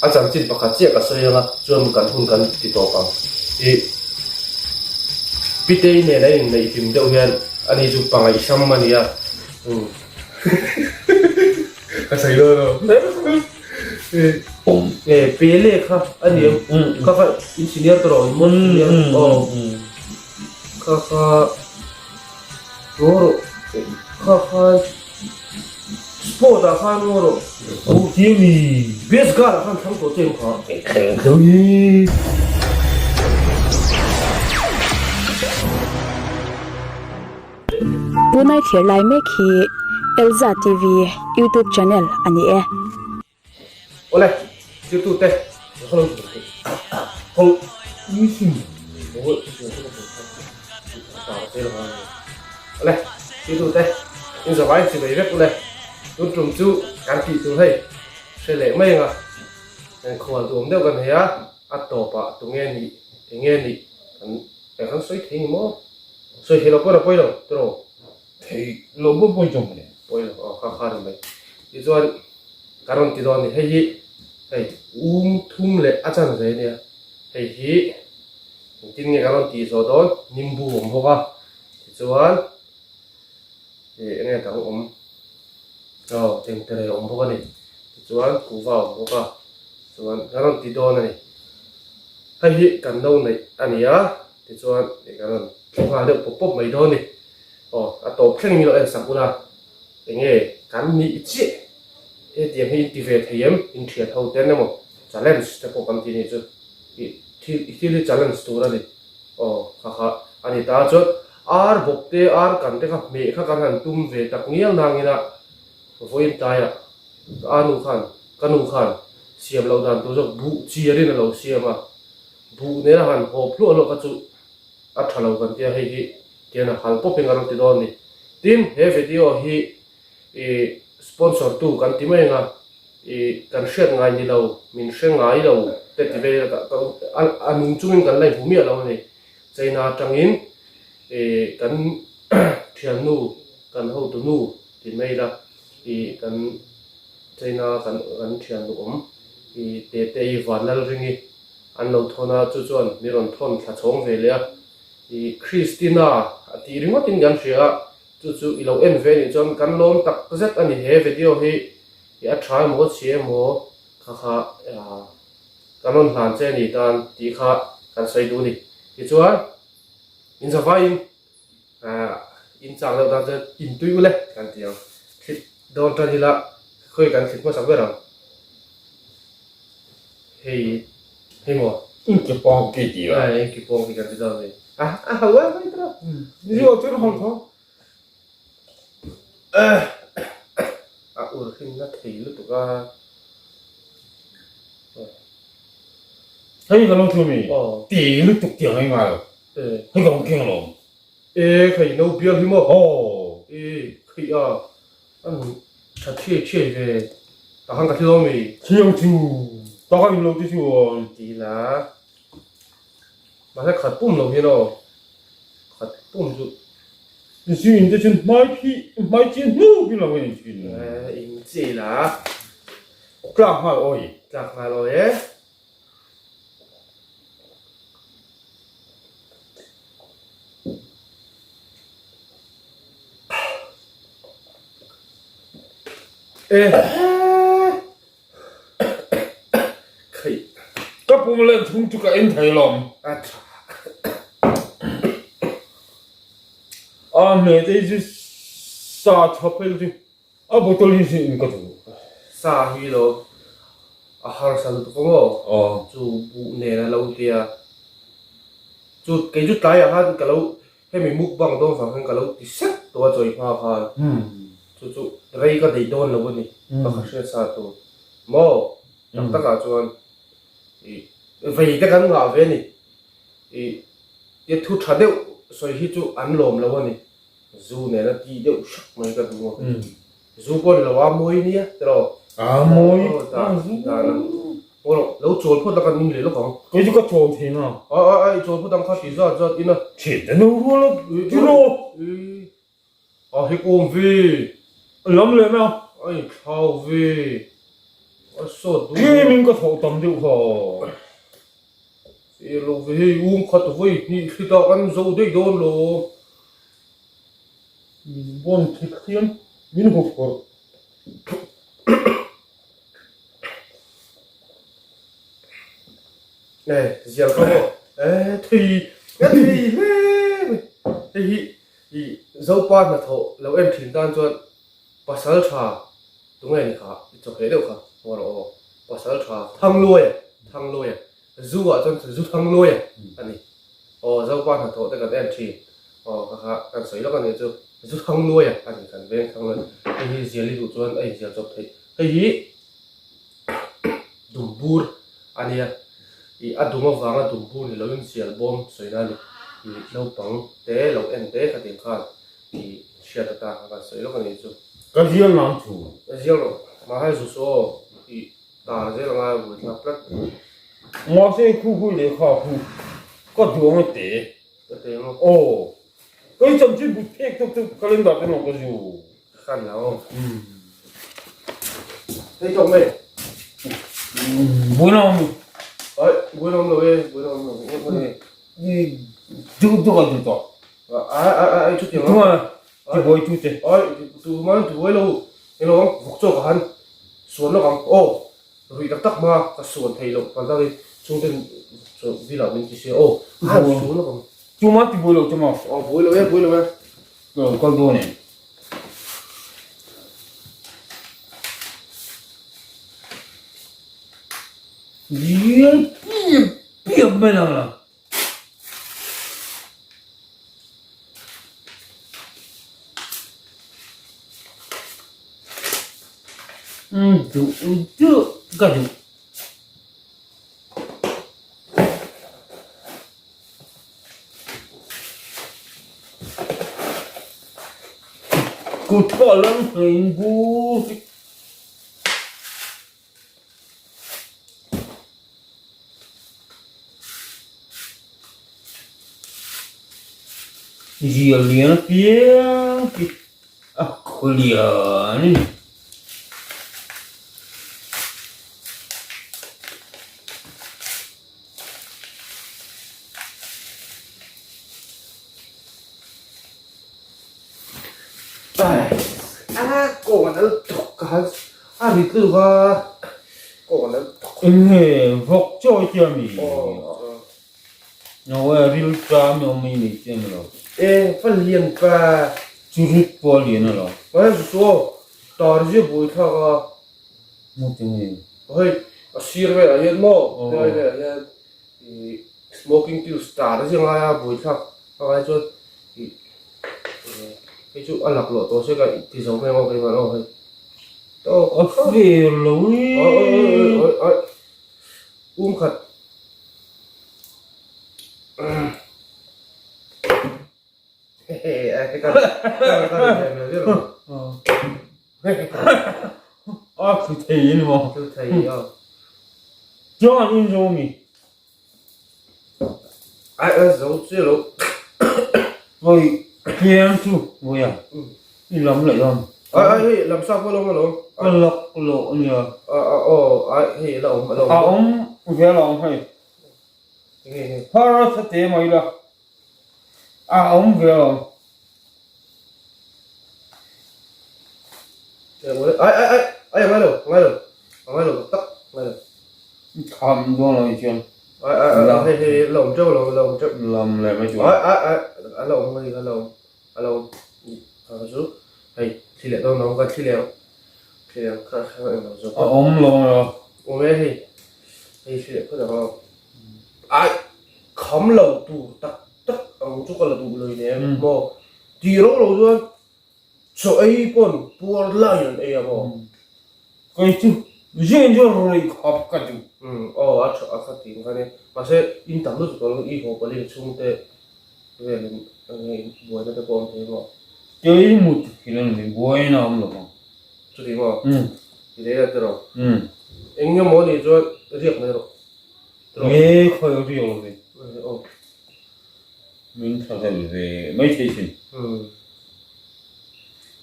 A chanchin pakhat chiah ka sawi anga chuan kan hun kan ti tawp ang. Ih Pitei nen a inneih hlim deuh hian ani chu pangaihsam a nia. Umm ka sawi dawn lo. Ih Pele kha a ni em? Kha kha in senior ta rawh in maw senior aw kha kha rawh kha kha Sport ah khan ngaw rawh. Oh Timmy. Best girl ah khan thlang tawh che em kha. Thleng tho hi. Tunai thlir lai mek hi Elza TV YouTube channel a ni e. Awle, zirtute, Awle, zirtute, in zavai chi mai vek ule. Tun tum chu kan tih tur hei hre leh mai anga khual duhawm deuh kan hei a, a tawpah tunge nih, enge nih kan eng han sawi thei ni maw? Sawi thei lo pawn a pawi lo tiraw? Thei lo pawh pawi tawh mai. Pawi lo aw kha kha ni mai. Tichuan ka rawn ti dawn a ni. Hei hi hei um thum leh a chan ve ania. Hei hi engtin nge ka rawn tih zawh dawn nimbu awm bawk a. Tichuan ih enge dang awm aw tengtere awm bawk a ni. Tichuan kuhva awm bawk a. Chuan ka rawn ti dawn a ni. Hei hi kan no neih a ni a. Tichuan ih ka rawn thli nghal deuh pawp pawp mai dawn a ni. Aw, a tawp thleng min lo en sak ula, enge kan nih chiah hetiang hi in ti ve thei em? In thian ho ten emaw challenge te pawh kan ti nih chu i thil i thil hi challenge tur a ni. Aw, kha kha a ni ta chuan ar bawp te ar kan te kha hmeh kha kan han tum ve tak ngial nangin a vawiin tlaiah ka anu khan ka nu khan siam loh dan tur zawk buh chiarin a lo siam a, buh nena han hawp hluah hluah kha chu a tha lo kan tia hei hi Tian a hal pawp in a rawn ti dawn a ni. Tin, he video hi i sponsor tu kan ti mai anga i kan hriat ngai ni lo, min hre ngai lo te ti vel ila a nung chungin kan la inhmu miah lo a ni. China atangin i kan thiannu, kan hotu nu ti mai ila i kan China kan kan thiannu awm i Tete i Vanlalringi an lo thawn a, chu chuan mi rawn thawn thla chhawng ve leh a. I Christina a tih ringawt in kan hria a, chu chu i lo en ve anih chuan kan lawm tak zet a ni he video hi i a tha emaw a chhia emaw kha kha kan rawn hlan che a ni tan tih kha kan sawi duh a ni. Tichuan in zavaiin in chak deuh tan chuan in tui ule kan ti ang. Thlit dawn tan ila khawi kan thlit hmasak ber ang. Hei hei maw? In ki pawng ki ti a. In ki pawng ki kan ti dawn ni. A a ho a mai tra. Ni o chu hong tho. A ur hin na thei lutuk a. Hei ka lo thu mi. Ti lutuk tiang ei ngai lo. Hei ka hong keng lo. E khei no bial hi maw? E khei a. An tha thiai thiai ve tah khan ka thil awm i. Thiang chu tak a in lo ti chuan. Ti la mahse khat pum lo hian aw khat pum chu. Zing in te chuan hmai phih hmai chian hnu pin lo in thin. In chi la. Tlak nghal awi. Tlak nghal awi e. Ka pum len thung chu ka en thei lawm. A hmel te hi chu sa tha phel chu A bottle hi sin in ka duh. Sa hi lo a harsa lutuk ang aw. Aw. Chu buh nen a lo tia. Chu kei chu tlaiah khan ka lo hemi mukbang dawn vang khan ka lo ti sek tawh a chawi hma khan. Chu chu rei ka deih dawn lo a ni. Ka kha hriat sa tur. Maw? Tak takah chuan ih vei te kan ngah ve a ni. Ih tia thu tha deuh sawi hi chu an lawm lo a ni. Zu nen a ti deuh hrak mai ka duh a. Zu pawh ni lo a mawi nia tiraw? A mawi. Dan a. Aw lo chawl phawt la kan ning leh lawk ang. Kei chu ka chawl thei na. A a a i chawl phawt ang kha ti zat zat in a. Thian te no rual a tiraw? A hek awm ve. Lam leh mai a. A in thlau ve. A sawt duh. Tlemin ka thawh tam deuh kha. Fir lo ve hei um khat vawi hnih thli ta kan zo daih dawn lo. Min bawn thli khian min hup hawrh. E zial kha maw e thei a thei hle mai. Hei hi i Zopa hnathawh lo en thin tan chuan pasal tha tunge ni kha i chawhmeh deuh kha ngaw rawh aw pasal tha Thangluaia Thangluaia zu ah chuan zu Thangluaia a ni aw Zopa hnathawh te kan en thin aw kha kha kan sawi lawk a nih chu zu Thangluaia a ni kan veng Thangluaia hei hi zial i duh chuan a inzial chawp theih hei hi Dumbur a nia, ih a dum avanga dumbur ni loin zial bawm sawi na a ni. Ih naupang te lo en te khatin khan ih hriat atan kha kan sawi lawk a nih chu. Ka zial nang thu. Ka zial rawh. Mahai zu saw aw ih tar zel anga vui thlak tlat. Mahse khu hui leh kha khu ka duang a te. Ka te maw? Aw. Kei chanchin but phek tuk chu calendar te lawng ka zu. Ka kan lo. Hei tawk mai. Buai lo mi. Ai, buai lo lo e, buai lo lo e, buai lo. Ni du du ka du to. Ai ai ai chu tiang. Tu ma ti buai tu te. Ai, tu ma tu buai lo. Elo, vuk chaw ka han suan lawk ang. Aw, rui tak tak ma ka suan thei lo pal tak in chhungten chaw vila min ti sia. Aw, a suan lawk ang. Tu ma ti buai lo che ma. Aw, buai lo e, buai lo e. Ka lo kal dawn em? Lian piap piap mai lang la. Duh duh ka duh. Kut pawh a lang hlei bur hi. Zial lian apiang hi a khaw lian a ni. Enge vawk chaw i tia mi? No e ril ta mi awm mai nei che maw lo. Chu rit pawh a lian alawm. Maw tinge? Hei a sir velah hian maw helai velah hian ih smoking pills tar zia ngai a buaithlak a ngai chuan ih hei chu a lak loh tawh se ka ti zo mai ang aw keimah aw hei a fair lo e awi awi um khat A thu thei a ni maw? Thu thei a. Chuan in zo mi? Ai a zo che lo. Voi tlem chu voi a. I lam leh dawn. Ai ai hei lam sa pawh lo alawm. Ka lak loh a nia. A a aw ai hei la awm a la awm. A awm ve alawm hei. Phar a tha te mai la. A awm ve alawm. Ai ai ai ai a ngai lo a ngai lo a ngai lo tak tak a ngai lo. Tham dawn lo ni chuan. Ai ai ai hei hei la awm teuh lo la awm teuh. Lam leh mai chuan. Ai ai ai a la awm hei a la awm a la awm kha chu hei thli leh dawn lo ka thli leh ang thli leh ang kha kha eng lo zawk. A awm lo a. Awm e hei hei thli leh phawt ang aw. Ai Kham lo tur tak tak ang chu ka la duh lo inem maw? Tih ro lo chuan chaw ei pawn puar laiin an ei a maw? Kei chu zing chu rui khawp ka duh. Umm aw a tha a kha tih khan e mahse in tam lutuk lo i haw palin chhungte velin enge in buaina te pawh awm thei maw? Kei mut hil a ni mai buaina awm lo vang. Chuti maw? I lei la tiraw? Eng nge maw nih chuan riak mai rawh. Nge khawi a riak lo ve. Min thlahlel ve mai thei thin.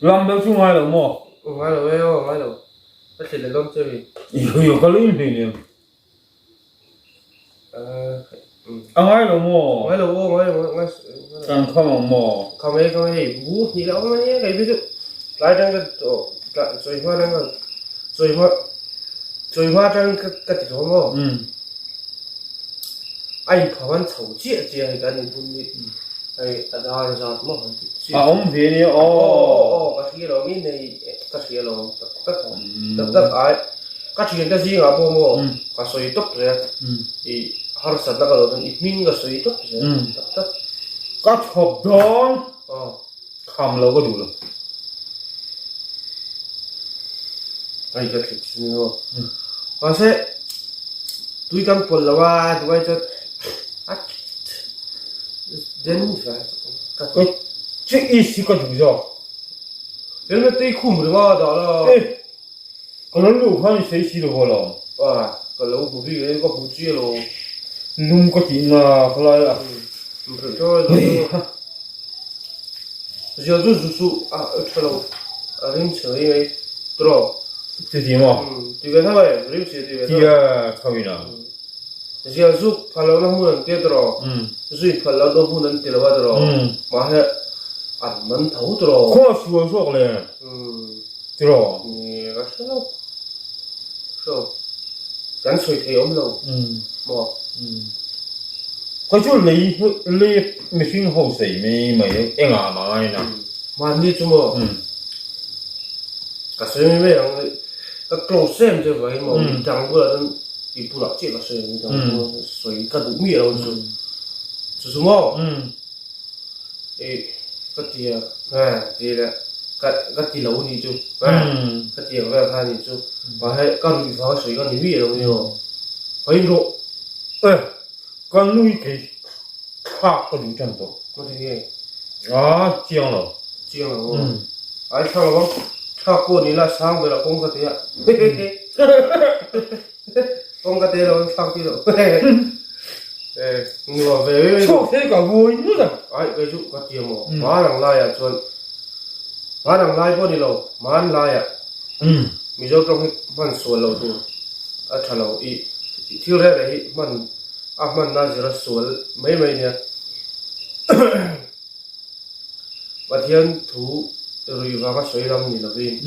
Lam deuh chu ngai lo maw? Ngai lo e aw, ngai lo. Ka thli leh dawn che mi. I hui ka lo inhlui nen. A ngai lo maw? Ngai lo aw, ngai lo, ngai. Kan kham ang maw? Kham e, kham e, hei bu hnih loh ang ania kei chu. Tlai atang ka chawi hma atang ka chawi hma chawi hma atang ka ka ti tawh maw? A inpham an chho chiah chiah hei kan inhmun hi hei a dar zat maw han ti chiah. A awm ve ania aw. Aw aw ka hria lo mi nei ka hria lo tak tak tak tak ai. Ka thiante zingah pawh maw ka sawi tawp zel i harsatna ka lo dawn i hming ka sawi tawp zel tak tak. Ka chhawp dawn kham lo ka duh lo. Hei ka thlit chin maw. Mahse tui kan pawlh lo a duai chuan a den ka Chi i si ka duh zawk. Helmet te i khum ringawt a dah la. Ka lo luh khan i sawi si lo aw lo. A, ka lo hmu bik e, ka hmu chiah lo. Lung ka tih na khalai a. Zial chu zu chu a tha lo, a rim chhe mai mai tawh. Ti ti maw? Ti ve tho e, rim chhe ti ve tho. Ti a tho in a. Zial zu phal lo na hmun an tia tawh. Zu in phal lo na hmun an ti lo a tawh. Mahse an man tho tawh. Khaw sual zawk le. Tiraw? Ni ka hre lo. Hre lo. Kan sawi thei awm lo. Maw? Kei chu lei lei mihring ho sawi mai mai engah mah ngai na. Mahni chu maw? Ka sawi mai mai ang. Ka close em che vawiin maw? Midang bulah chuan i bulah chiah ka sawi ang. Midang bulah sawi ka duh miah lo chu. Chu chu maw? I ka ti a, ha ti leh ka ka ti lo nih chu, ha ka ti ang vel kha nih chu, mahse ka ruih vang a sawi ka ni miah lo ni aw, hawi rawh. E, ka nui thei thlak ka duh tan tawh. Ka ti nge? A chiang lo. Chiang lo aw. Ai thlak lo ang, thlak pawh ni la sang ber ah kawng ka ti a, kawng ka ti lo ang thlak ti lo. Nuam ve ve. Chhuak thei ka vuai ngut a. Ai kei chu ka ti amaw. Hman ang laiah chuan hman ang lai pawh ni lo hman laiah Mizo tawng hi hman sual lo tur a tha lo i thil reh reh hi hman a hmanna zira sual mai mai nia. Pathian thu ruih vanga sawi lam ni lovin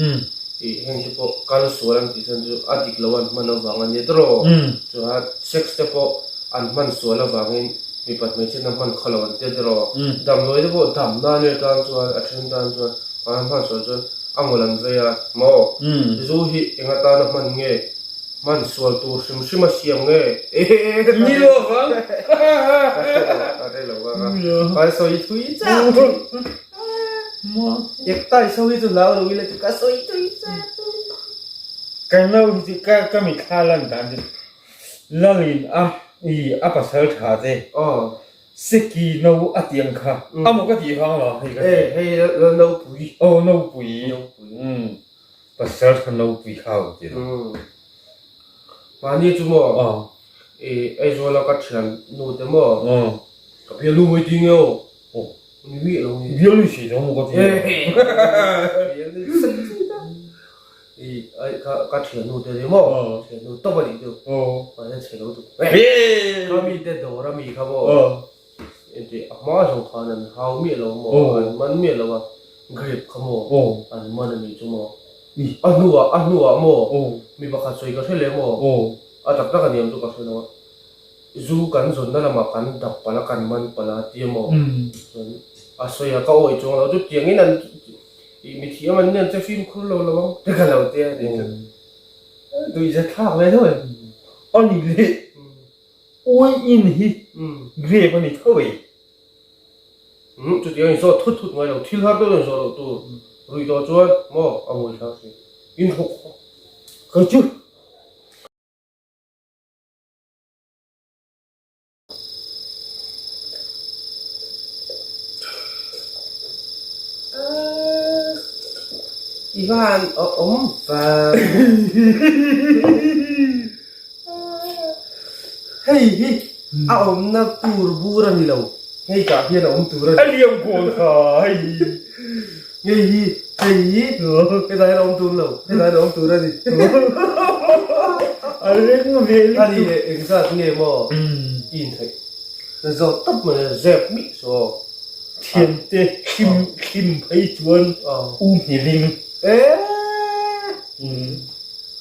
i heng te pawh kal sual an tih chhan chu a dik lo an hman avang a ni tawh chuan sex te pawh an hman sual avangin mipa hmeichhiatna hman khaw lo an ti tawh damdawi te pawh damna ania tan chuan a then tan chuan an hman sual chuan a ngawl an vei a maw zu hi eng atana hman nge Hman sual tur hrim hrim a siam nge? Ni lo vang. Ka hre lo vang a. Ka sawi thui chak. Ek tai sawi chu hlau lo ila chu ka sawi thui chak. Ka no hi chu ka ka mitthla lan dan chu Lalin a i a pasal tha te Seki no a ti ang kha a maw ka tih vang lo hei ka ti. Hei lal nopui. Aw nopui. Nopui. Pasal tha nopui kha a ti lo. Mahni chu maw i Aizawl a ka thian nu te maw ka bialnu mai ding e aw ni miah lo nge. Bialnu si lo maw ka ti a. I ka thian nu te maw thian nu tawp a nih chu mahse chhe lo tuk. Ka mi te dawr a mi kha maw Engti a hma zawng khan an hau miah lo maw, an man miah lo a, grape kha maw an man a nih chu maw. A hnuah a hnuah maw mi pakhat sawi ka hre leh maw, a tak tak a ni ang chu ka hre lo a, zu kan zawnna lamah kan dap palh a, kan man palh a tia maw, chuan a sawi a, ka awih chuang lo chu tiangin an ih mi thiam an nen che fimkhur lo lo ang te ka lo tia a nih chu, duihza thlak ve deuh e. A ni leh. Uai in hi grape a ni tho e. Umm chutiang in zawt thut thut ngai lo, thil har deuh in zawh loh tur ruih tawh chuan maw a mui thlak si. In hawk hawk. Kei chu. I van awm vang. Hei hi a awmna tur bur a ni lo, hei tah hian a awm tur a ni. A liam kual kha hei. Hei hi, hei hi, hetah hian a awm tur lo, hetah hian a awm tur a ni. A reng ve lutuk. A ni leh engzat nge maw i intheih zawt tawp mai a, zep mih suh aw. Thiante hlim hlim phei chuan u hniling. Eee!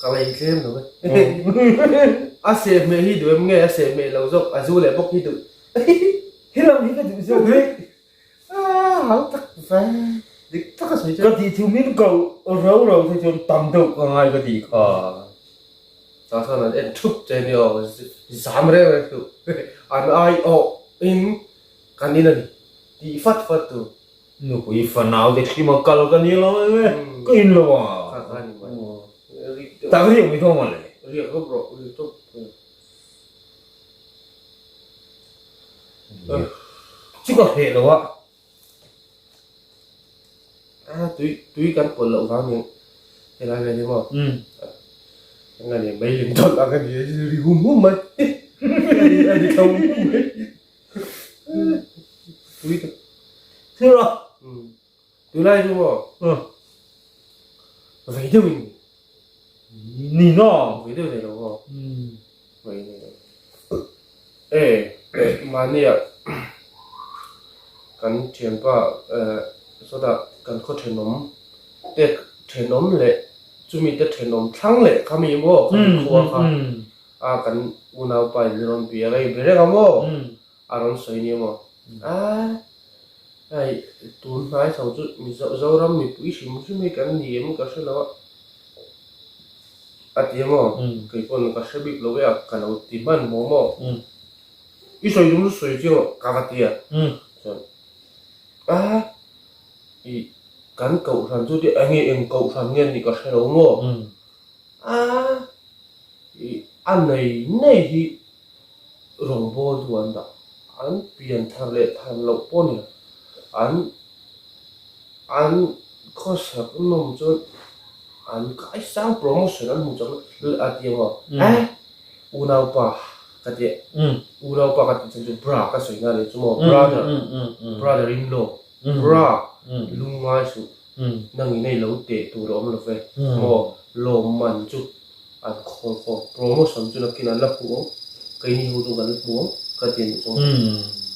Ka lei tlem lo e. A sehhmeh hi duh em nge a sehhmeh lo zawk, a zu leh bawk hi duh. Helam hi ka duh zawk e. Hau tak ve, dik tak a sawi chuan. Ka tih chu min ko ro ro te chuan tam deuh ka ngai ka tih kha. Tah chuan an en thup che nia aw, zam reng reng suh. An ai awh in kan in a ni tih fat fat tu. Nupui fanau te thlim a kal ka ni lo em e, ka in lo a. Kha kha ni mai. Tak riak mai thawng a le. Riak rawp rawh, riak rawp. Chu ka hreh lo a. A tui tui kan pawlh loh vang nen helai vel hi maw eng a ni mei lim tawlh ang a ni ri hum hum mai a ri tho hum hum mai tui tak thil a tunlai chu maw vei deuh in ni na vei deuh nei lo maw vei nei lo e mahnia kan thianpa sawtah kan khaw thenawm te thenawm leh chumi te thenawm thlang leh khami maw khami khua kha a kan unaupa in rawn bia rei ber reng a maw A rawn sawi nia maw? A, hei tun hnai chho chu Mizo Zoram mipui hrim hrim hi kan ni em ka hre lo a, a ti a maw? Kei pawn ka hre bik lo e a, ka lo ti hman maw maw? I sawi tum chu sawi chiang lo, ka va ti a. Chuan, a, i kan kohhran chu eng nge eng kohhran nge anih ka hre lo maw? A, i a nei nei hi Rawngbawl tu an dah. An pian thar leh thar loh pawh ni lo. An an khawsak nawm chuan an kaisang promotion an hmu chak a ti ang aw. Eh! Unaupa ka ti a. Unaupa ka tih chhan chu bra ka sawi na nih chu maw. Brother, brother in law, bra lungngai suh. Nangin ei lo teh tur a awm lo ve maw. Lawmman chu An khawl khawm promotion chu nakin an la hmu ang, keini ho chu kan la hmu ang ka ti a nih chuan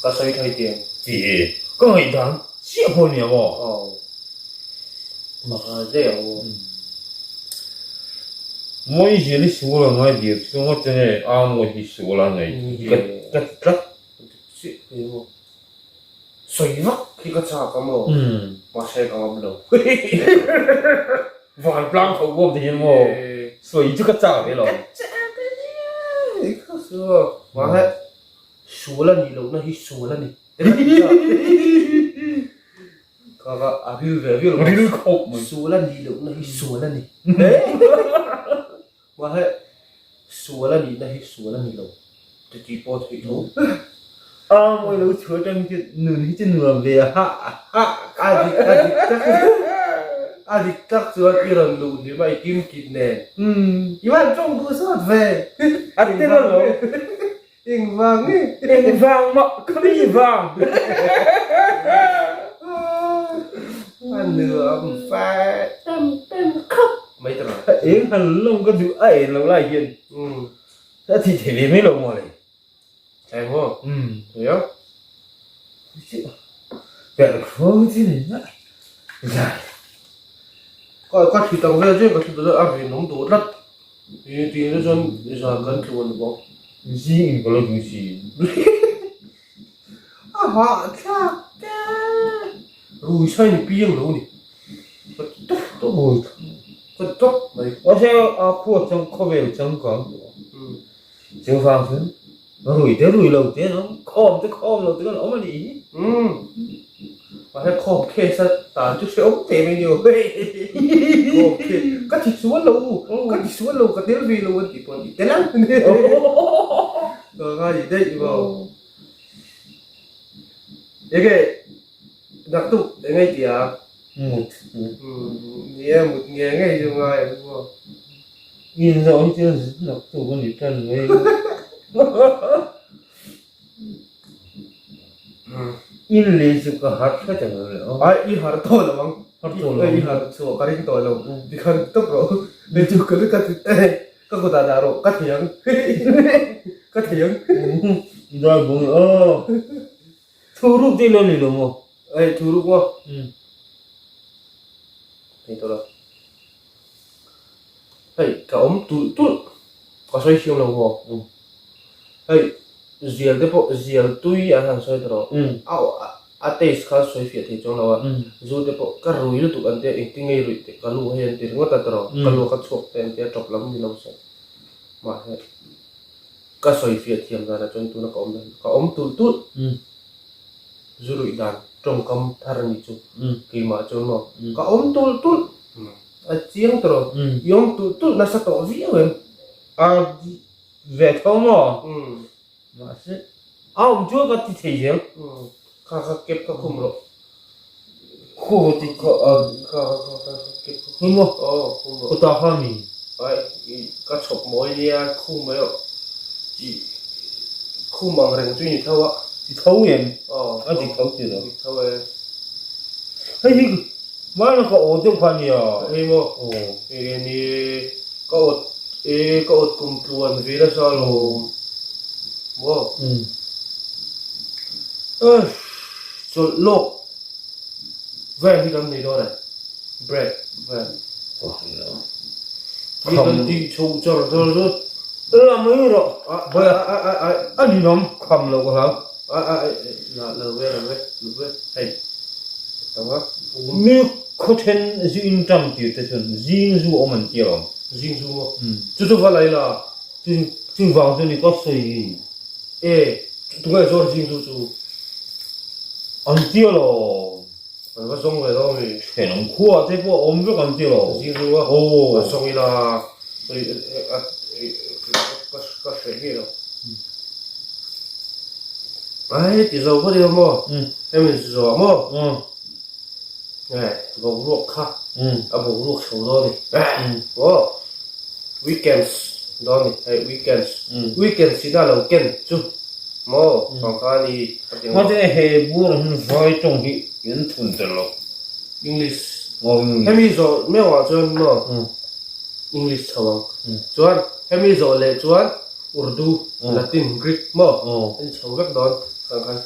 ka sawi thei tih ang. Ti e, ka ngaihdan chiah pawh nia maw? Aw, maka daih ang aw. Mawi hian i sual a ngai dir chu ngawt enge a mawi hi sual a ngai ka ti tlat. Dik chiah hle maw. Sawi vak hi ka chak a maw? Mahse ka ngam lo. Van tlang tho bawk te hian maw? Sawi chu ka chak ve lo. Ka chak a nia ka sawi. Mahse sual a nih lohna hi sual a ni. Ka ka a ril ve viau lo. Ril khawp mai. Sual a nih lohna hi sual a ni. Mahse sual a nihna hi sual a ni lo ti tih pawh theih tho. A mawi lo chhuah atang hi chu nun hi chu nuam ve a ha ha. A dik a dik tak a dik tak chuan i rawn luh hlim a i kim kit nen. I van tawng duh sawt ve. A tel alawm. Engvang nge? Engvang mah khami vang. A nuam fai pem pem khawp mai ta lo. Eng han lawm ka duh a en lo lai hian a thi thei ve mai lo maw le. Eng maw? Thei a. Perh khaw chi nei na. Zai. Ka ka thi tak vel chian ka thi ta a rinawm duh tlat. Ih tih na chuan zan kan tlu a ni bawk. Zing in ka lo duh si. A hahthlak te. Rui sain i piang lo ni. Ka ti tawp tawp. Ka ti tawp mai. Mahse a khua chang khawvel changkang tawh a. Chuvang chuan rui te rui lo te an awm, khawm te khawm lo te kan awm a nih hi. Umm. Mahse khawm case a tan chu hrehawm teh mai ni aw. Khawm case ka ti sual lo u, ka ti sual lo ka tel ve lo an tih pawh an ti tel ang. Ka ngai daih maw. Enge naktuk enge i tia? Mut. Umm nia mut nge ngei chu ngai ang maw. In zawh hi chuan naktuk a ni tan mai. In lei chu ka harh hret ang le aw. Ai i harh tawh lo ang. Har tawh lo. I har chhuah ka ring tawh lo. Tikhan tawp rawh. Lei chu ka ka ka kutah dah rawh ka thei ang. Ka thei ang. Dai bung aw. Thu ruk te lo ni lo maw? Ei thu ruk maw? Thei tawh lo. Hei ka awm tulh tulh ka sawi thiam lo maw? Hei zial te pawh zial tui an han sawi ta rawh. A a taste kha sawi fiah thei chuang lo a, zu te pawh ka rui lutuk an tia engtin nge i ruih teh ka lu hei an ti ringawt a tawrh ka lu ka chhuak te an tia tawp lam ni lo se mahse ka sawi fiah thiam dan ah chuan tuna ka awm dan ka awm tulh tulh zu ruih dan tawngkam thar a nih chu keimah chuan maw ka awm tulh tulh a chiang tawrh i awm tulh tulh nasa tawh viau em a ve tho maw. Mahse, a awm chuan ka ti thei zel. Kha kha kep kha khum rawh. Khaw ti kha a. Kha kha kha kha kep kha khum rawh. Aw khum rawh. Kawtah kha mi. Ai i ka chhawp mawi nia khum mai rawh. I khum ang reng chu i ni tho a. Ti tho em? Aw. A dik tho ti lo. Dik tho e. Hei hi hmaina ka aw deuh kha nia. Hei maw? Aw. Hei ni ka awt e ka awt kum tluan ve nasa alawm. Maw? Eish chawlh lawk vel hi kan nei dawn e break vel. Hi kan tih chho char char chu. La mai rawh. A ninawm kham loh ka hlau. La lo ve lo ve lo ve hei tang a. Mi khaw then zu in ṭang tir te chuan zing zu awm an ti alawm. Zing zu maw? Chu chu va lai la. Chuvang chu ni ka sawi. E, tunge zawr zing chu chu? An ti alawm. An va zawng ve lo mi. Thenawm khua te pawh a awm vek an ti alawm. Zing chu a? Aw. A zawng ila ka hreh miah lo. Ai ti zo phawt ila maw? Hemi zawh maw? E, boruak kha a boruak chho dawn ni. Aw. Weekends dawn ni hei weekends weekends ina lo ken chu maw pangka ni a ti ang Mahse he bual hun vai tawng hi in thun tel lo. English hemi zawh meuh ah chuan maw English chho ang chuan hemi zawh leh chuan Urdu Latin Greek maw an chho vek dawn khan khan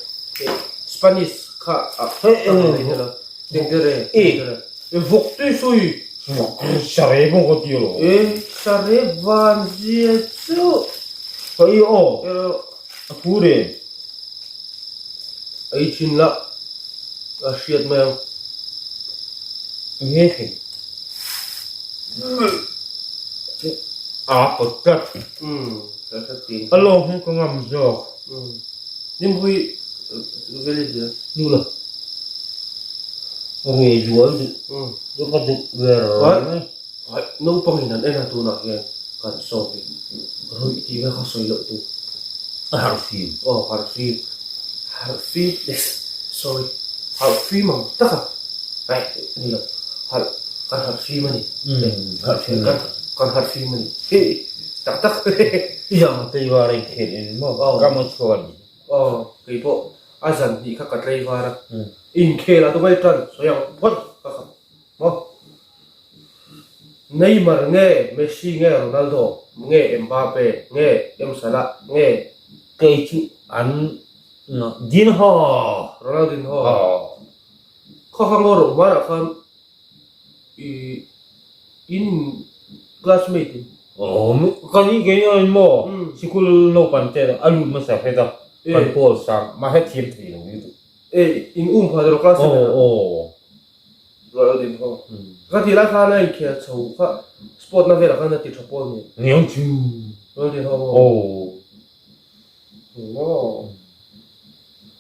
Spanish kha a dengdere dengdere. E vawk tui sawi. Vawk sare pawh ka ti lo. E sare van zia chu. Ka i aw. A thu re. Ei thin la. A hriat mai ang. Nge thei. A pawt tlat. Umm ka hre tin. A lawng hi ka ngam zawk. Umm. Nimhui village a. Nu la. Ruai zual duh chu ka duh ber mai. Hai, naupang in an en a tunah hian kan sawm hi ruih tih vel kha sawi loh tur. A harh fim. Aw harh fim, harh fim yes sorry harh fim ang tak a ai ni lo harh kan harh fim a ni. Harh fim kan kan harh fim a ni tak tak. I zang teivar in khelh in maw ka mu chhuak a ni. Aw keipawh A zan hnih kha ka tlei var a, inkhel a tumai tan sawi ang phawt ka khap maw. Neymar nge Messi nge Ronaldo nge Mbappe nge M Salah nge. Kei chu an Dinho. Ronaldinho. Khaw kha ngaw rawh hmanah khan i in classmate in. Awm ka ni kei a in maw sikul naupang te a lut hmasa hret a kan pawl sang mahse thiam thei lo ni duh. E in um pha rawh class seven ah. Aw. Ruah lo din ho. Ka ti lai khan a inkhel chho kha sport na velah khan a ti tha pawl ni. Niang chu. Ruah din ho. Aw. Maw.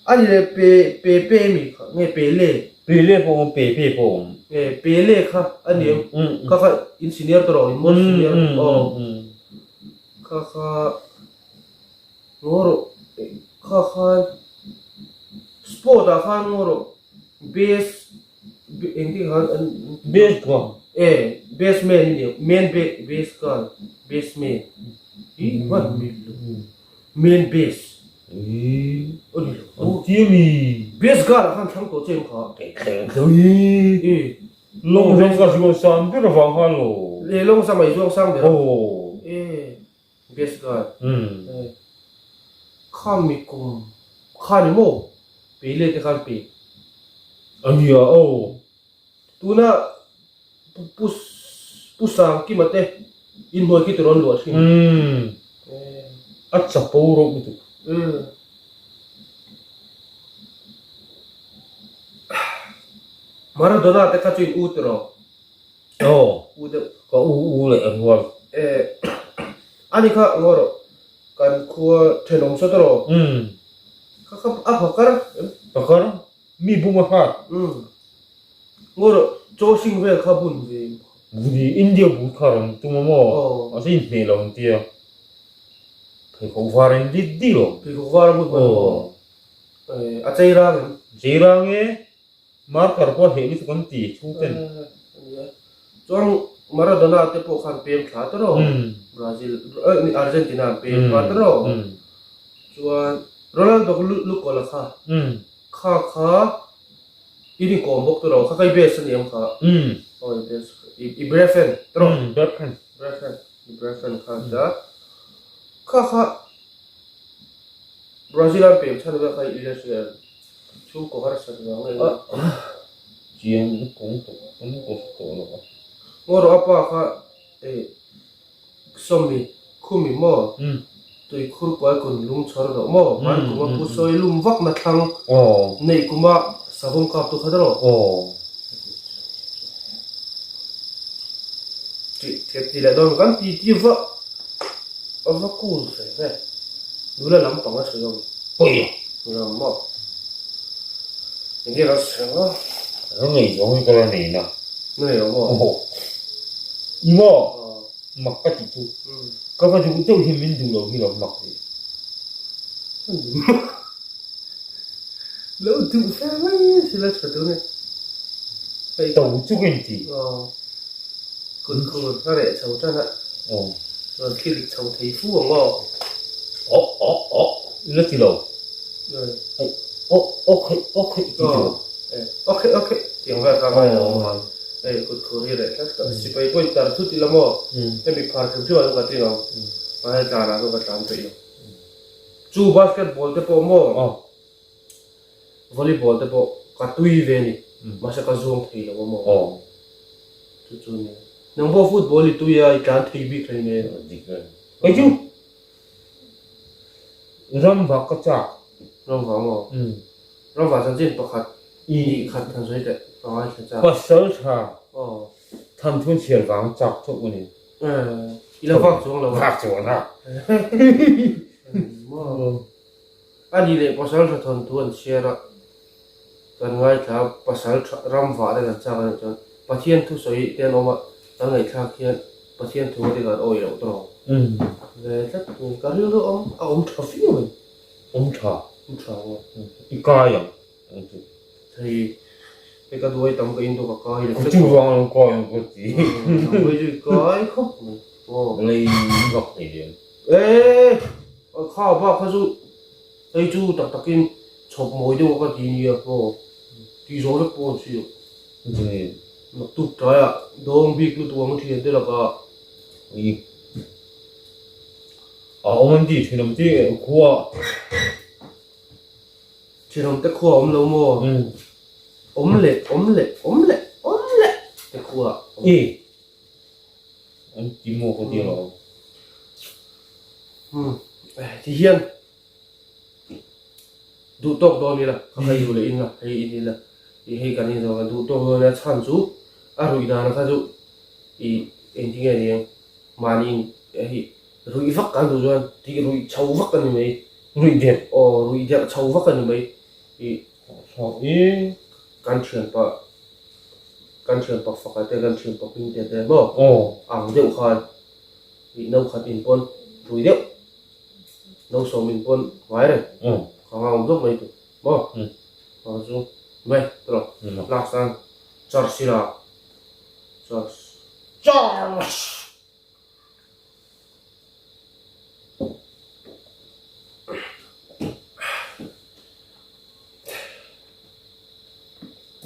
A ni le pe pe pe mi kha nge pe le. Pe le pawh awm pe pe pawh awm. Nge pe le kha a ni em kha kha in senior ta rawh in most senior aw kha kha ngaw rawh kha khan sport ah khan ngaw rawh best engtin khan an best kha e best man i ni main best khan best man hi hman mi lo. Main base. Ii. An ti a mi. Base girl ah khan thlang tawh che em kha. Kei thleng tho hi. Ii. Lawng zawng ka zuang sang ber avang khan lo. Le lawng sang mai zuang sang ber. Aw. E best guard. Umm. Kha mi kum kha ni maw pe le te khan pe. Ania aw. Tuna pu pu sang kima te inhnuai khi tirawn luah thin. Umm. A chapo rawh lutuk. Umm. Maradona te kha chu in u tiraw? Aw. U deuh. Ka u u leh a rual. E ani kha ngaw rawh kan khua thenawm saw tiraw? Umm. Kha kha a phakar em? Phakar? Mi bung a hrat. Umm. Ngaw rawh chaw hring vel kha bun ve in. Buni India but kha rawn tum a maw? Aw. Mahse inhmeh lo an tia. Pheikhawk var in dik dik lo. Pheikhawk var a but mai maw? Aw. A chei rang em? Chei rang e. Marker pawh a hleh lutuk an ti chhung ten. Ania. Chuan Maradona te pawh khan pem thla ta rawh. Brazil Argentina an pem thla ta rawh. Chuan Ronaldo kha Lukola kha. Kha kha i ni kawm bawk ta rawh. Kha kha i best a ni ang kha. Aw i best i best friend ta rawh. Best friend. Best friend. I best friend kha ta. Kha kha Brazil an pem chhan vel kha i la hria em? Chhungkaw harsat vang nge nge? Chiang kawng tawh an kawp tawh lo a. Ngaw rawh a pa kha eh Sawmi Khumi maw tui khur kuai kun lung chhawr rawh maw hman kuma pu sawi lum vak na thlang neih kuma savawm kap tu kha ta rawh. Tih theih ti leh dawn kan ti ti va a va cool ve ve nula lampang a sawi awm nula ang maw enge kan sawi ang a ka ngei zawng hi ka la nei na nei lo maw aw i maw mak ka tih chu ka va duh deuh hi min duh lo hi lo mak tih lo duh fe mai si la tha dun e hei to chu ka inti aw kut khur ka reh chho tan a aw chuan thil dik chho thei fu ang aw aw aw aw i la ti lo hei aw aw khaih aw khaih ti ti lo aw khaih aw khaih tiang vel kha ngai lo hei kut khur hi reh tlat tawh sipai pawh in tar thut ila maw hemi phar hrim hrim ah chu ka ti lo mahse tlan ah chu ka tlan peih lo Chu basketball te pawh maw volleyball te pawh ka tui ve a ni mahse ka zuang thei lo a maw chu chu a ni nang pawh football i tui a i tlan thei bik hlei nen dik a ni kei chu ram vak ka chak ram vak maw ram vak chanchin pakhat i khat han sawi teh ka ngaithla chak pasal tha thanthun chhiar vang chak chauh a ni. I lo vak chuang lo a. Vak chuang a. A ni leh pasal tha thawn thu an chhiar a, kan ngaithla a, pasal tha ram vah te kan chak a nih chuan Pathian thu sawi te an awm a, kan ngaihthlak hian Pathian thu te kan awih loh tawh ang. Ve tlat mai, ka rilru awm a awm tha viau mai. Awm tha. Awm tha maw? I kai ang. Hei hei ka duai tam ka in dawk a kai leh Chu vang ang kai ang ka ti. Ang chu kai khawp mai. Aw. Lei vak thei lian. E kha ba kha chu hei chu tak takin chhawp mawi deuh ka ti nia aw. Ti zawh vek pawh an si lo. Chumi. Naktuk tlaiah dawng bik lutuk ang thian te lakah. Ui. A awm an ti thin awm ti khua. Thenawm te khua awm lo maw? Awm leh, awm leh, awm leh, awm leh te khua awm. E! An ti maw ka ti lo. Umm, ti hian duh tawk dawn ila, ka hei duh leh in la, hei in ila, i hei kan in zawk a, duh tawk dawn ila chhan chu a ruih dan kha chu i engtin nge ni ang, mahni in hei ruih vak kan duh chuan tih ruih chho vak a ni mai. Ruih der. Aw, ruih der chho vak a ni mai. I i kan thianpa kan thianpa faka te kan thianpa hming te te maw aw ang deuh khan i no khat in pawn rui deuh no sawm in pawn ngai reng ka ngau awm zawk mai tu maw a chu mai tawh last an charge ila charge charge.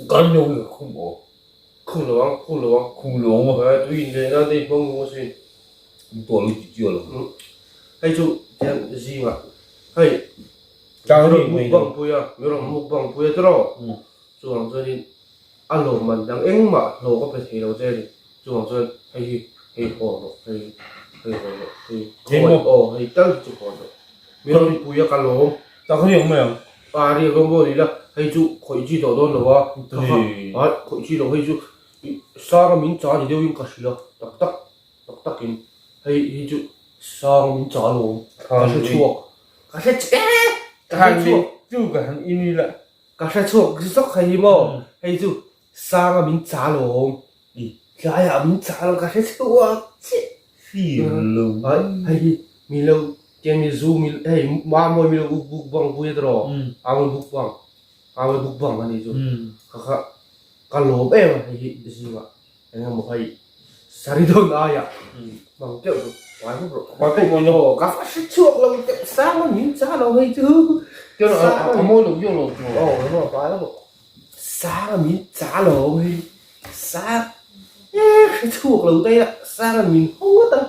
Kan lo hi khum aw. Khum lo ang, khum lo ang. Khum lo ang maw? Eh, tui in leh nan te in hmang nung asin. In tuah lo ti chiah lo. Hei chu tiang zingah hei Tlang mi rawn mai mukbang pui a, mi rawn mukbang pui a tiraw? Chuvang chuanin a lawmman dang engmah hlawh ka pe thei lo che a ni. Chuvang chuan hei hi hei haw rawh, hei hei haw rawh, hei khawi aw hei tal hi chu haw rawh. Mi rawn pui a ka lawm. Tak riak mai ang. A riak dawn pawh ni la, hei chu khawih chi tawh dawn lo a, kha khawih chi lo hei chu sang a min cha ni deuhin ka hrilh a, tak tak tak takin hei hi chu sang a min cha alawm, ka hre chhuak, ka hre ka hre chhuak. Chu ka han in ila. Ka hre chhuak zawk hei hi maw, hei chu sang a min cha alawm, tlaiah min cha alawm ka hre chhuak chiah. Fir lo. Hei hi mi lo tiang mi zu mi hei mamawi mi lo uk buk bang pui a tiraw amawi buk bang amawi buk bang a nih chu ka kha ka lawm em a hei hi zingah eng emaw hei sari dawn aiah hmang keuh chu pai vek rawh pai vek rawh aw ka va hre chhuak lo teuh sang a min cha lo hei chu a mawi lo viau lo aw a mawi pai vek rawh sang a min cha lo hei Sang eh hre chhuak lo daih a, sang an min ho ngawt a.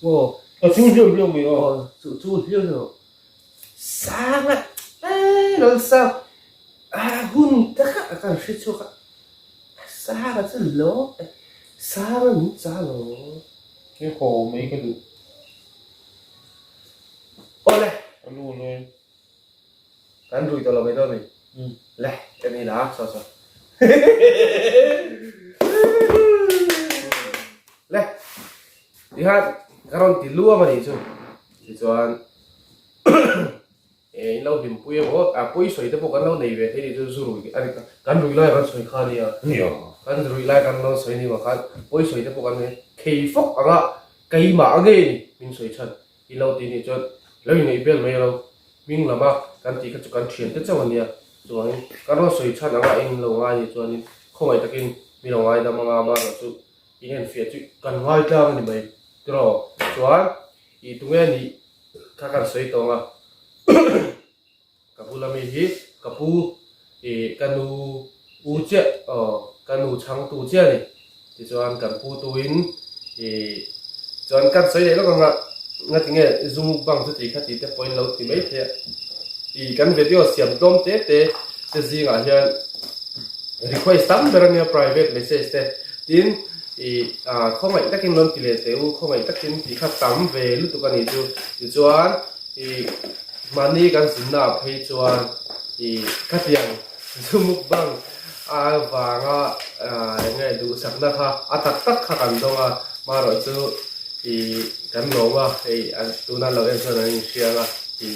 Aw. A chu hliau hliau mai aw. Aw chu chu hliau hliau. Sang a eh lal sang a hun taka a kan hre chhuak a. Sang a chu lo sang a min cha lo. He haw mai ka duh. Awle. A lu lawi. Kan rui tawh lo mai dawn a ni. Le, ka ni la, saw saw. Le, tikhan ka rawn ti luam a nih chu. Tichuan, in lo hlimpui emaw, a pawi sawi te pawh kan lo nei ve thei nih chu zu rui a ni kan rui lai kan sawi kha a nia. Kan rui lai kan lo sawi ni vang khan pawi sawi te pawh kan nei thei fawk ang a, keimah a ngei a ni min sawi chhan. I lo tih nih chuan lo ingaih bel mai lo, hming lama kan tih kha chu kan thian te chauh a nia. Chuvangin kan rawn sawi chhan anga eng lo ngai nih chuanin khawngaih takin mi lo ngaidam anga amaherawh chu in enfiah chu kan ngai tlang a ni mai tiraw. Chuan ih tunge nih kha kan sawi tawng a. Ka bula mi hi ka pu ih ka nu u chiah aw ka nu chhangtu chiah a ni. Tichuan kan pu tuin ih chuan kan sawi leh lawk ang a, ngatinge zumuk bang chu ti kha ti te pawhin lo ti mai thei a. Ih kan video siam tlawm te te te zingah hian request tam ber a nia private message te tin ih ah khawngaih takin rawn ti leh teh u khawngaih takin tih kha tam ve lutuk a nih chu. Tichuan ih. Mahni kan zinna ah phei chuan i khatiang zumuk bang avanga eng nge duhsakna kha a tak tak kha kan dawng a, marawh chu i kan lawm a, hei tuna lo en chuan an inhria ang a, i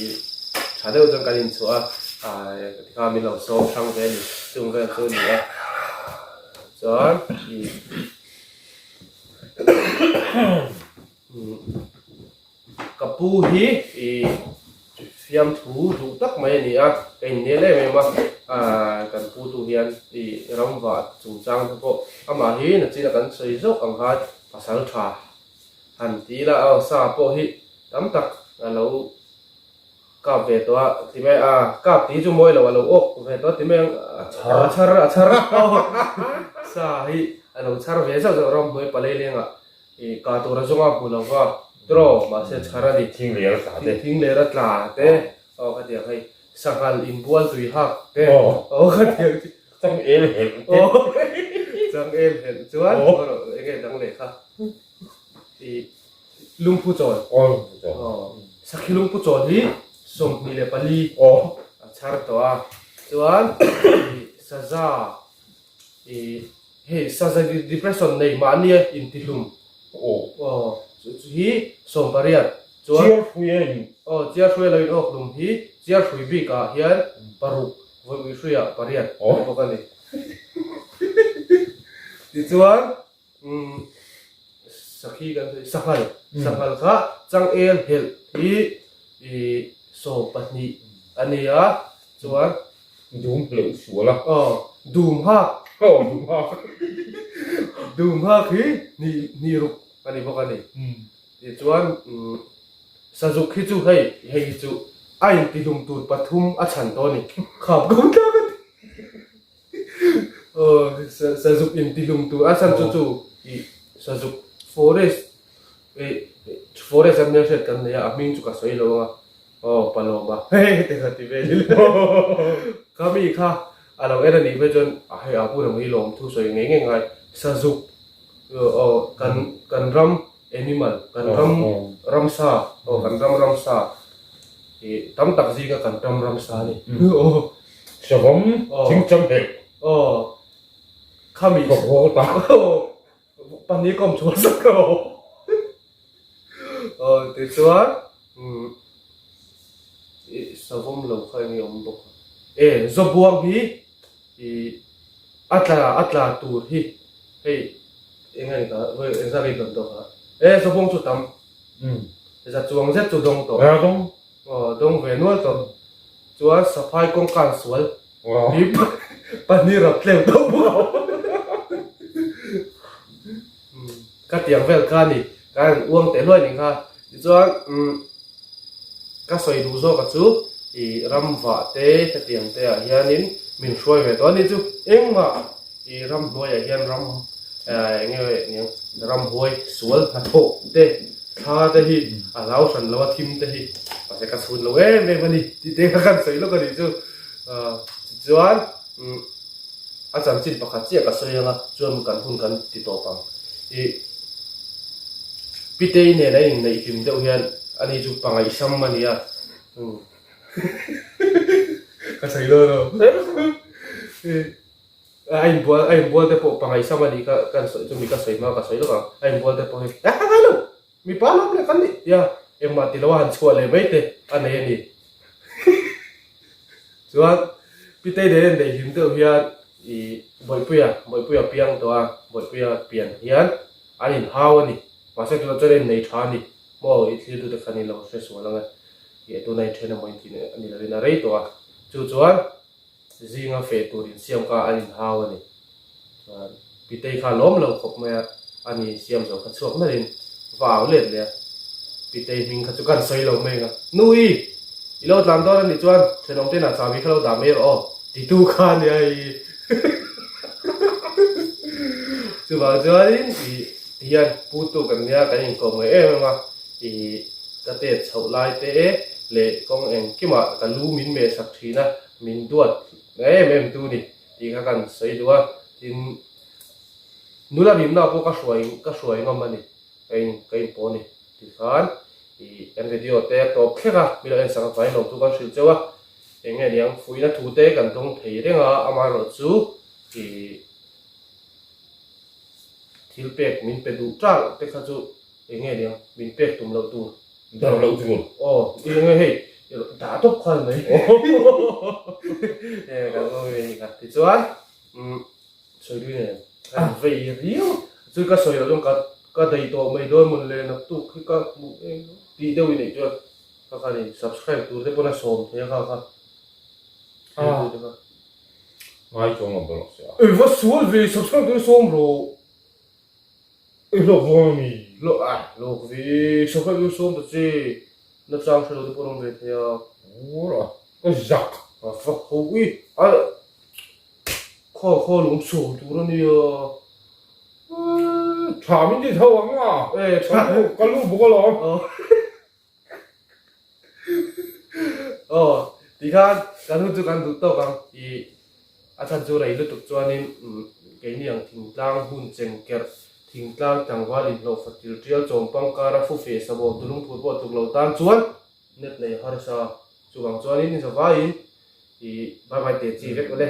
tha deuh chuan kan inchhuah a, tikha min lo sawm hrang ve a ni, chung vel chu a ni a, chuan i Ka pu hi i fiamthu duh tak mai a ni a, ka innel em em a, kan pu tu hian i ramvah chungchang te pawh amah hi nachina kan sawi zawk ang khan pasal tha han ti ila aw sa pawh hi tam tak a lo kap ve tawh a ti mai a, kap tih hi chu mawi lo a lo awk ve tawh a ti mai ang a chhar a chhar sa hi a lo chhar ve zauh zauh ramhnuai palei lengah I kah tur a zawng a hmu lo va, draw, mahse chhar a ni. Thing ler a tla te. Thing ler a tla te. Aw khatiang hei sanghal inbual tui hak te. Aw khatiang chi. Chang el helh te. Aw chang el helh chuan eng nge dang leh kha. I lungphu chawl. Aw lungphu chawl. Aw sakhi lungphu chawl hi 24. Aw. A chhar tawh a. Chuan i saza I hei saza depression nei mahni a intihlum aw aw chu chu hi 18 chuan Chiar hrui a in aw chiar hrui a lo in awk hlum hi chiar hrui bik ah hian paruk vawi ui hrui ah pariat aw bawk a ni tichuan umm sakhi kan sawi sanghal sanghal kha changel helh hi i 12 a ni a chuan Dum hleuh sual a. Aw, dum hak. Aw, dum hak. Dum hak hi hnih hnih ruk a ni bawk a ni. Tichuan sazuk hi chu hei hei hi chu a intihlum tur pathum a chhan tawh a ni. Khap ko tlak a ti. Aw, Sazuk intihlum tur a chhan chu chu ih sazuk forest ih forest a hmelhriat kan nei a, a hming chu ka sawi lo ang a, aw Palawma hehe te kha ti vel ila kha mi kha a lo en a nih phei chuan a hei a hmun ang hi lawm thu sawi ngei ngei ngai sazuk aw kan kan ram animal kan ram ramsa aw kan ram ramsa ih tam tak zinga kan ram ramsa a ni aw. Savawm thingcham hek. Aw khami Ka haw ta. Aw pahnih kawm chhuah sak ka haw. Aw tichuan umm ih savawm lo kha enge awm bawk a. E zawbuang hi ih a tla a tla tur hi hei enge ni ta vawi engzat nge dawn tawh kha. E zawbuang chu tam. Umm. Za chuang zet chu dawng tawh. A dawng. Aw dawng ve nual tawh. Chuan saphai kawngka an sual. Hi pahnih rap tlem tawh bawk a. Ka tiang vel kha a ni. Ka han uang teh hluai ning kha. Tichuan ka sawi duh zawk a chu i ram vah te hetiang te ah hianin min hruai ve tawh a ni chu engmah i ram hnuaiah hian ram eng nge niang ramhuai sual hnathawh te Thla te hi a hlau hran lo a, thim te hi mahse ka chhun lo em em a ni tih te kha kan sawi lawk a nih chu. Tichuan a chanchin pakhat chiah ka sawi ang a, chuan kan hun kan ti tawp ang. Ih Pitei nen a inneih hlim deuh hian ani chu pangaihsam a ni a. Ka sawi dawn lo. A inbual a inbual te pawh pangaihsam a nih kha kan sawi chu mi ka sawi hma ka sawi lawk ang a inbual te pawh hi a ngai lo mipa lawm leh kan nih tia engmah ti lo a han chhuah leh mai te a nei a ni chuan Pitei nen en daih hlim deuh hian ih Bawihpuia Bawihpuia piang tawh a Bawihpuia pian hian an inhau a ni mahse tunah chuan a innei tha a ni maw i thlir tute khan in lo hre sual ang e ih tuna inthen emaw intih a ni lovin a rei tawh a chu chuan Zinga feh tur insiam kha an inhau a ni. Chuan Pitei kha lawm lo khawp mai a, a ni insiam zo kha chhuak nalhin va au let leh a. Pitei hming kha chu kan sawi lo mai ang a, Nui! I lo tlan dawn a nih chuan thenawm te inah chahbi kha lo dah mai rawh aw, titu kha a nia i. Chuvang chuanin i tihian putu kan nia kan inkawm ngai em em a, i ka tet chhoh lai te leh kawng engkimah ka lu min meh sak thin a, Min duat em em tu ni tih kha kan sawi duh a, tin nula rimna pawh ka hruai ka hruai ngam a ni, ka in ka in pawh a ni tih khan ih kan video te a tawp thlek a, mi lo en sak avangin lawmthu kan hrilh cheu a, eng nge niang fuihna thu te kan dawng thei reng a, amaherawhchu ih thil pek min pe duh ṭalh te kha chu Eng nge nia, min pek tum loh tur. Dar loh tur. Aw, eng nge hei, dah tawp khan mai. E, kan awm ve ni kha. Tichuan, umm, sawi dui nen, kan vei riau. Chu ka sawi loh chuan ka ka daih tawh mai dawn mawn le, naktuk hi ka hmuh em tih deuh i neih chuan ka kha ni, subscribe tur te pawn a sawm thei a kha kha. Thil tur te kha. Ngai chuang lo bawlh sia. Ei va sual ve, subscribe tur sawm rawh. I hlawk vawng a mi? Hlawk a, hlawk ve. Sawhkhawk chu sawm ta che. Na chang hre lo te pawh an awm ve thei a. Vur a, ka zak. A va ho i, a khaw khaw lung sawm tur a nia. Tha min ti tho ang a. E, tha. Ka lu bawk alawm. Aw, tikhan kan hun chu kan duh tawk ang i a chhan chu rei lutuk chuanin keini ang thingtlang hun chengkerh, thingtlang tlangval inhlawh fatil tial chawmpang kara fu feh sabawm tulung phur pawh tluk lo tan chuan net nei harsa chuvang chuanin zavaiin i bye bye teh chi vek ule.